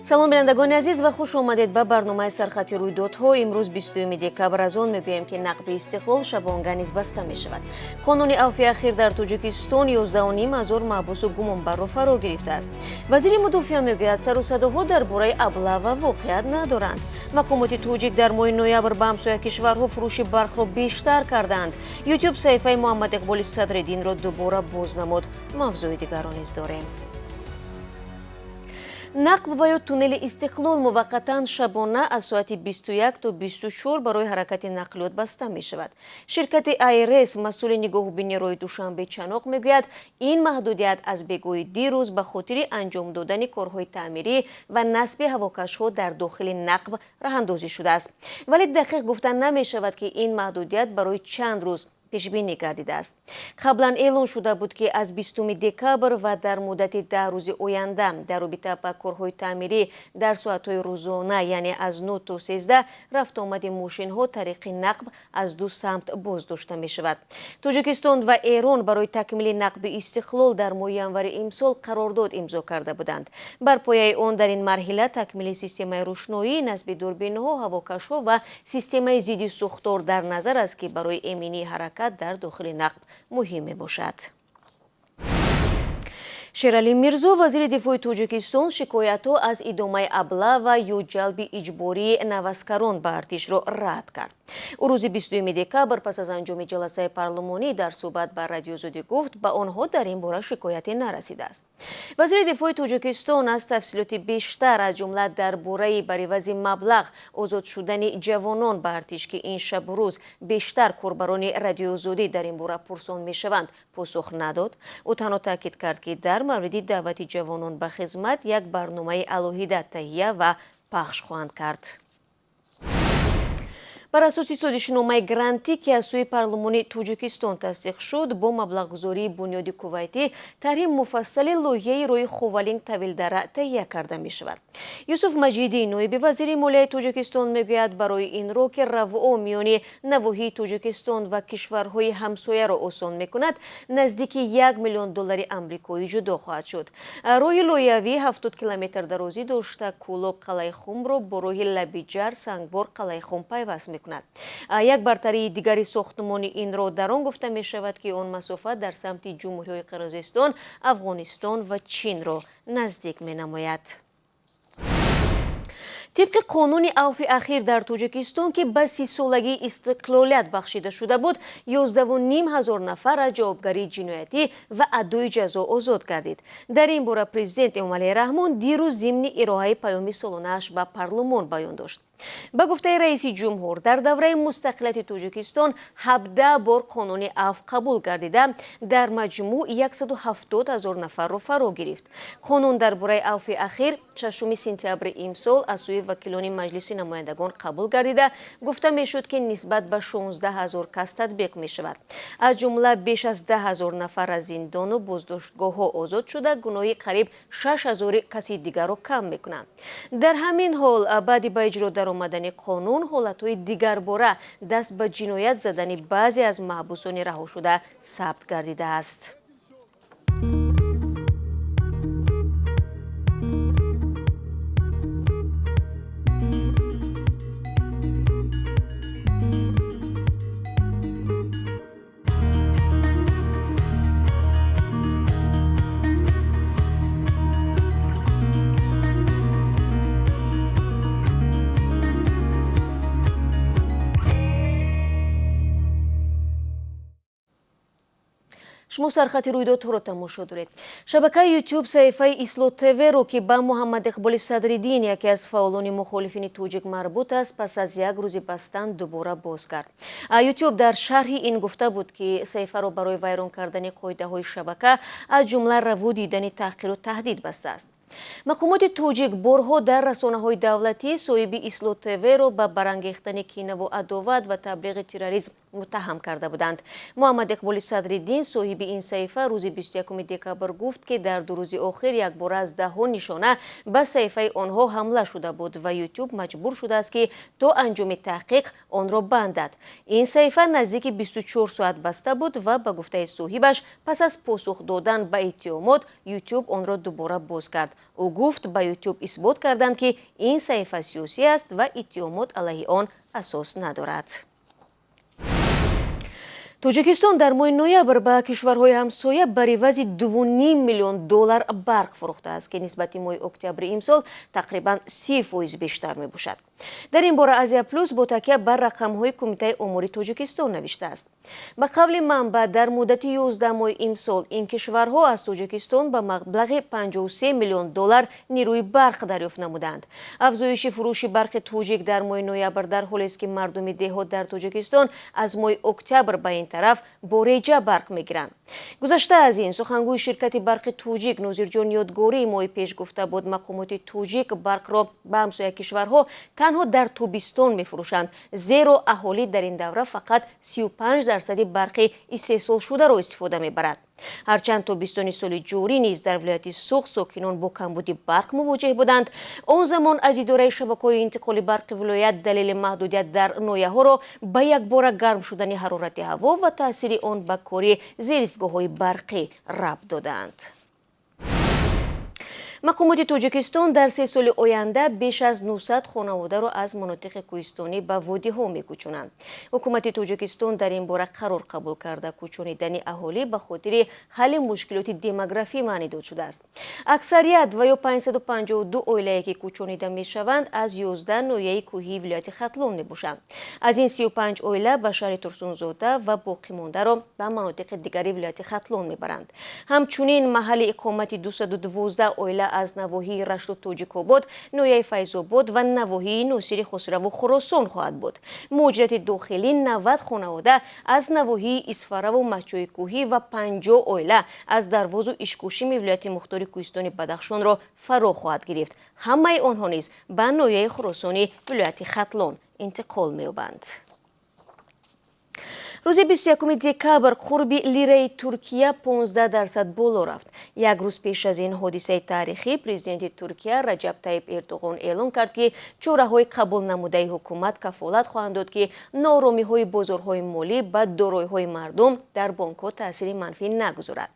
Салом, бинандагони азиз, ва хуш омадед ба барномаи сархати рӯйдодҳо. Имрӯз 20 декабр. Аз он мегӯем, ки нақби Истиқлол шабонга низ баста мешавад. Қонуни авфи ахир дар Тоҷикистон 11,5 ҳазор маҳбусу гумонбарро фаро гирифтааст. Вазири мудофиа мегӯяд, сару садоҳо дар бораи облава воқеият надоранд. Мақомоти тоҷик дар моҳи ноябр ба ҳамсоя кишварҳо фурӯши барқро бештар карданд. Ютуб саҳифаи Муҳаммад Иқболи Садриддинро дубора боз намуд. Мавзӯи дигарро низ дорем. Нақб ва ё туннели Истиқлол муваққатан шабона аз соати 21 то 24 барои ҳаракати нақлиёт баста мешавад. Ширкати АРС, масъули нигоҳубини роҳи Душанбе Чаноқ, мегӯяд, ин маҳдудият аз бегоҳи дирӯз ба хотири анҷом додани корҳои таъмирӣ ва насби ҳавокашҳо дар дохили нақб роҳандозӣ шудааст. Вале дақиқ гуфта намешавад, ки ин маҳдудият барои чанд рӯз пешбинӣ гардидааст. Қаблан эълон шуда буд, ки аз 20 декабр ва дар муддати 10 рӯзи оянда дар робита ба корҳои таъмирӣ дар соатҳои рӯзона, яъне аз 9 то 13, рафтуомади мошинҳо тариқи нақб аз ду самт боздошта мешавад. Тоҷикистон ва Эрон барои такмили нақби Истиқлол дар моҳи январи имсол қарордод имзо карда буданд. Бар пояи он дар ин марҳила такмили системаи рӯшноӣ, насби дурбинҳо, ҳавокашҳо ва системаи зидди сӯхтор дар назар аст, ки барои эминии ҳаракат дар дохили нақб муҳим мебошад. Шералӣ Мирзо, вазири дифои Тоҷикистон, шикоятҳо аз идомаи облава ё ҷалби иҷбории наваскарон ба артишро рад кард. Ӯ рӯзи 22 декабр пас аз анҷоми ҷаласаи парлумонӣ дар суҳбат ба Радиозодӣ гуфт, ба онҳо дар ин бора шикояте нарасидааст. Вазири дифои Тоҷикистон аз тафсилоти бештар, аз ҷумла дар бораи бар ивази маблағ озод шудани ҷавонон ба артиш, ки ин шабу рӯз бештар корбарони Радиозодӣ дар ин бора пурсон мешаванд, посух надод. Ӯ танҳо таъкид кард, ки дар мавриди даъвати ҷавонон ба хизмат як барномаи алоҳида таҳия ва пахш хоҳанд кард. Бар асоси созишномаи грантӣ, ки аз сӯи парлумони Тоҷикистон тасдиқ шуд, бо маблағгузории бунёди кувайтӣ тарҳи муфассали лоиҳаи роҳи Ховалинг Тавилдара таҳия карда мешавад. Юсуф Маҷидӣ, ноиби вазири молияи Тоҷикистон, мегӯяд, барои ин роҳ, ки равъо миёни навоҳии Тоҷикистон ва кишварҳои ҳамсояро осон мекунад, наздики 1 миллион доллари амрикоӣ ҷудо хоҳад шуд. Роҳи лоиҳавӣ 70 километр дарозӣ дошта, Кӯлоб Қалъаи Хумро бо роҳи Лабиҷар Сангбор Қалъаи Хум пайваст мекунад. Як бартарии дигари сохтмони ин роҳ дар он гуфта мешавад, ки он масофа дар самти ҷумҳуриҳои Қирғизистон, Афғонистон ва Чинро наздик менамояд. Тибқи қонуни авфи ахир дар Тоҷикистон, ки ба 30-солагии истиқлолият бахшида шуда буд, 11,5 ҳазор нафар аз ҷавобгарии ҷиноятӣ ва адои ҷазо озод гардид. Дар ин бора президент Эмомалӣ Раҳмон дирӯз зимни ироҳаи паёми солонааш ба парлумон баён дошт. Ба гуфтаи раиси ҷумҳур, дар давраи мустақилияти Тоҷикистон 17 бор қонуни афв қабул гардида, дар маҷмӯъ 170 ҳазор нафарро фаро гирифт. Қонун дар бораи авфи ахир 6 сентябри имсол аз сӯи вакилони Маҷлиси намояндагон қабул гардида, гуфта мешуд, ки нисбат ба 16 ҳазор кас татбиқ мешавад. Аз ҷумла беш аз 10 ҳазор нафар аз зиндону боздоштгоҳҳо озод шуда, гуноҳи қариб 6 ҳазори каси дигарро кам мекунанд. Дар ҳамин ҳол, баъди ба иҷро даромадани қонун, ҳолатҳои дигарбора даст ба ҷиноят задани баъзе аз маҳбусони раҳошуда сабт гардидааст. Шумо сархати рӯйдодҳоро тамошо доред. Шабакаи Ютуб саҳифаи Исло ТВ-ро, ки ба Муҳаммад Иқболи Садриддин, яке аз фаъолони мухолифини тоҷик, марбут аст, пас аз як рӯзи бастан дубора боз кард. Ютуб дар шарҳи ин гуфта буд, ки саҳифаро барои вайрон кардани қоидаҳои шабака, аз ҷумла раво дидани таҳқиру таҳдид, бастааст. Мақомоти тоҷик борҳо дар расонаҳои давлатӣ соҳиби Исло ТВ-ро ба барангехтани кинаву адоват ва таблиғи терроризм Муттаҳам карда буданд. Муҳаммад Иқболи Садриддин, соҳиби ин саҳифа, рӯзи 21 декабр гуфт, ки дар 2 рӯзи охир якбора аз даҳҳо нишона ба саҳифаи онҳо ҳамла шуда буд ва Ютуб маҷбур шудааст, ки то анҷоми таҳқиқ онро бандад. Ин саҳифа наздики 24 соат баста буд ва ба гуфтаи соҳибаш, пас аз посух додан ба иттиҳомот, Ютуб онро дубора боз кард. Ӯ гуфт, ба Ютуб исбот карданд, ки ин саҳифа сиёсӣ аст ва иттиҳомот алайҳи он асос надорад. Тоҷикистон дар моҳи ноябр ба кишварҳои ҳамсоя бар ивази 2,5 миллион доллар барқ фурӯхтааст, ки нисбати моҳи октябри имсол тақрибан 30% бештар мебошад. Дар ин бора Азия Плюс бо такя бар рақамҳои Кумитаи омори Тоҷикистон навиштааст. Ба қавли манбаъ, дар муддати 11 моҳи имсол ин кишварҳо аз Тоҷикистон ба маблағи 53 миллион доллар нерӯи барқ дарёфт намуданд. Афзоиши фурӯши барқи тоҷик дар моҳи ноябр дар ҳолест, ки мардуми деҳот дар Тоҷикистон аз моҳи октябр ба ин тараф бо реҷа барқ мегиранд. Гузашта аз ин, сухангӯи ширкати барқи тоҷик Нозирҷон Ёдгорӣ моҳи пеш гуфта буд, мақомоти тоҷик барқро ба ҳамсоя кишварҳо танҳо дар тобистон мефурӯшанд, зеро аҳолӣ дар ин давра фақат 35% барқи истеҳсолшударо истифода мебарад. Ҳарчанд тобистони соли ҷорӣ низ дар вилояти Суғд сокинон бо камбуди барқ мувоҷеҳ буданд, он замон аз идораи шабакаҳои интиқоли барқи вилоят далели маҳдудият дар ноҳияҳоро ба якбора гарм шудани ҳарорати ҳаво ва таъсири он ба кори зеристгоҳҳои барқӣ рабт додаанд. Мақомоти Тоҷикистон дар 3 соли оянда беш аз 900 хонаводаро аз манотиқи кӯҳистонӣ ба водиҳо мекӯчонанд. Ҳукумати Тоҷикистон дар ин бора қарор қабул карда, кӯчонидани аҳолӣ ба хотири ҳалли мушкилоти демографӣ маънӣ дод шудааст. Аксарият ва ё 552 оилае, ки кӯчонида мешаванд, аз 11 ноҳияи кӯҳии вилояти Хатлон мебошанд. Аз ин 35 оила ба шаҳри Турсунзода ва боқимондаро ба манотиқи дигари вилояти Хатлон мебаранд. Ҳамчунин маҳалли иқомати 212 оила аз навоҳии Рашту Тоҷикобод, ноҳияи Файзобод ва навоҳии Носири Хусраву Хуросон хоҳад буд. Муҳоҷирати дохилӣ 90 хонавода аз навоҳии Исфараву Маҳчои кӯҳӣ ва 50 оила аз Дарвозу Ишкошими вилояти мухтори кӯҳистони Бадахшонро фаро хоҳад гирифт. Ҳамаи онҳо низ ба ноҳияи Хуросони вилояти Хатлон интиқол меёбанд. Рӯзи 21 декабр қурби лираи Туркия 15% боло рафт. Як рӯз пеш аз ин ҳодисаи таърихӣ президенти Туркия Раҷаб Тайиб Эрдоғон эълон кард, ки чораҳои қабул намудаи ҳукумат кафолат хоҳанд дод, ки нооромиҳои бозорҳои молӣ ба дороиҳои мардум дар бонкҳо таъсири манфӣ нагузорад.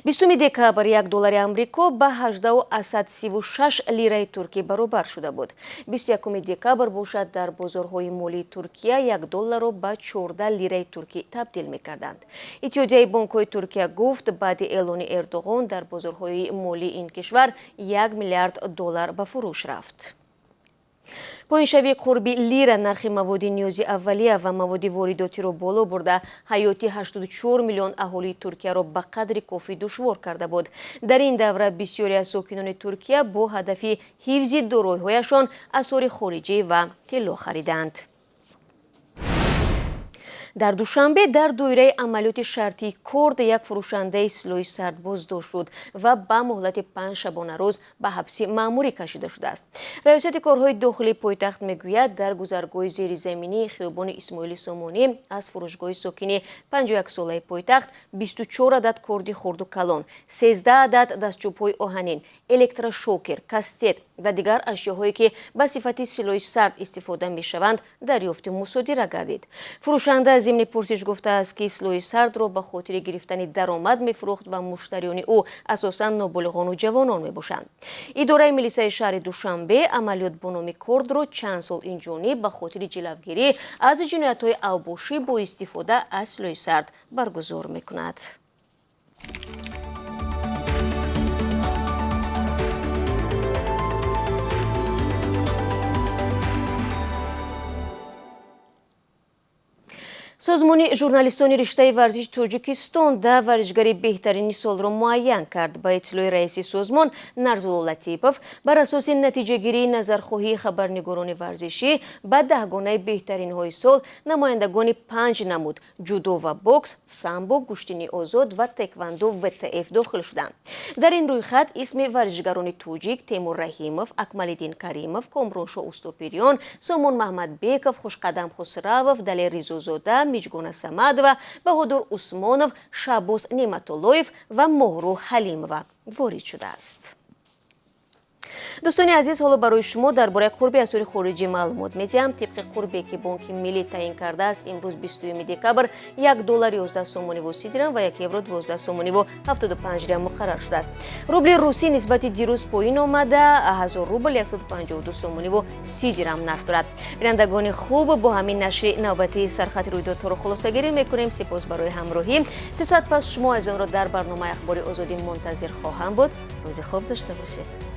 20 декабр 1 доллари Амрико ба 18,36 лираи туркӣ баробар шуда буд. 21 декабр бошад, дар бозорҳои молии Туркия 1 долларро ба 14 лираи туркӣ табдил мекарданд. Иттиҳодияи бонкҳои Туркия гуфт, баъди эълони Эрдоғон дар бозорҳои молии ин кишвар 1 миллиард доллар ба фурӯш рафт. Поиншавии қурби лира нархи маводи ниёзи аввалия ва маводи воридотиро боло бурда, ҳаёти 84 миллион аҳолии Туркияро ба қадри кофӣ душвор карда буд. Дар ин давра бисёре аз сокинони Туркия бо ҳадафи ҳифзи дороиҳояшон асъори хориҷӣ ва тилло хариданд. Дар Душанбе дар доираи амалиёти шартии корд як фурӯшандаи силоҳи сард боздошт шуд ва ба муҳлати 5 шабонарӯз ба ҳабси маъмурӣ кашида шудааст. Раёсати корҳои дохилии пойтахт мегӯяд, дар гузаргоҳи зеризаминии хиёбони Исмоили Сомонӣ аз фурӯшгоҳи сокини 51-солаи пойтахт 24 адад корди хурду калон, 13 адад дастчӯбҳои оҳанин, электрошокер, кастет ва дигар ашёҳое, ки ба сифати силоҳи сард истифода мешаванд, дарёфти мусодира гардид. Фурӯшанда зимни пурсиш гуфтааст, ки силоҳи сардро ба хотири гирифтани даромад мефурӯхт ва муштариёни ӯ асосан ноболиғону ҷавонон мебошанд. Идораи милисаи шаҳри Душанбе амалиёт бо номи кордро чанд сол инҷониб ба хотири ҷилавгирӣ аз ҷиноятҳои авбошӣ бо истифода аз силоҳи сард баргузор мекунад. Созмони журналистони риштаи варзиши Тоҷикистон 10 варзишгари беҳтарини солро муайян кард. Ба иттилои раиси созмон Нарзулло Латипов, бар асоси натиҷагирии назархоҳии хабарнигорони варзишӣ ба даҳгонаи беҳтаринҳои сол намояндагони 5 намуд ҷудо ва бокс, самбо, гӯштини озод ва тэквандо ВТФ дохил шуданд. Дар ин рӯйхат исми варзишгарони тоҷик Темур Раҳимов, Акмалиддин Каримов, Комроншо Устопириён, Сомон Маҳмадбеков, Хушқадам Хусравов, Далер Ризозода, Миҷгона Самадова, Баҳодур Усмонов, Шаҳбоз Неъматуллоев ва Моҳрӯ Ҳалимова ворид шудааст. Дӯстони азиз, ҳоло барои шумо дар бораи қурби асъори хориҷӣ маълумот медиҳам. Тибқи қурбе, ки Бонки Миллӣ таъин кардааст, имрӯз, 20 декабр, 1 доллар 11 сомониву 30 дирам ва 1 евро 12 сомониву 75 дирам муқаррар шудааст. Рубли русӣ нисбати дирӯз поин омада, 1000 рубл 152 сомониву 30 дирам нарх дорад. Бинандагони хуб, бо ҳамин нашри навбатии Сархати рӯйдодҳоро хулосагирӣ мекунем. Сипос барои ҳамроҳӣ. 3 соат пас шумо азизонро дар барномаи Ахбори Озодӣ мунтазир хоҳам буд. Рӯзи хуб дошта бошед.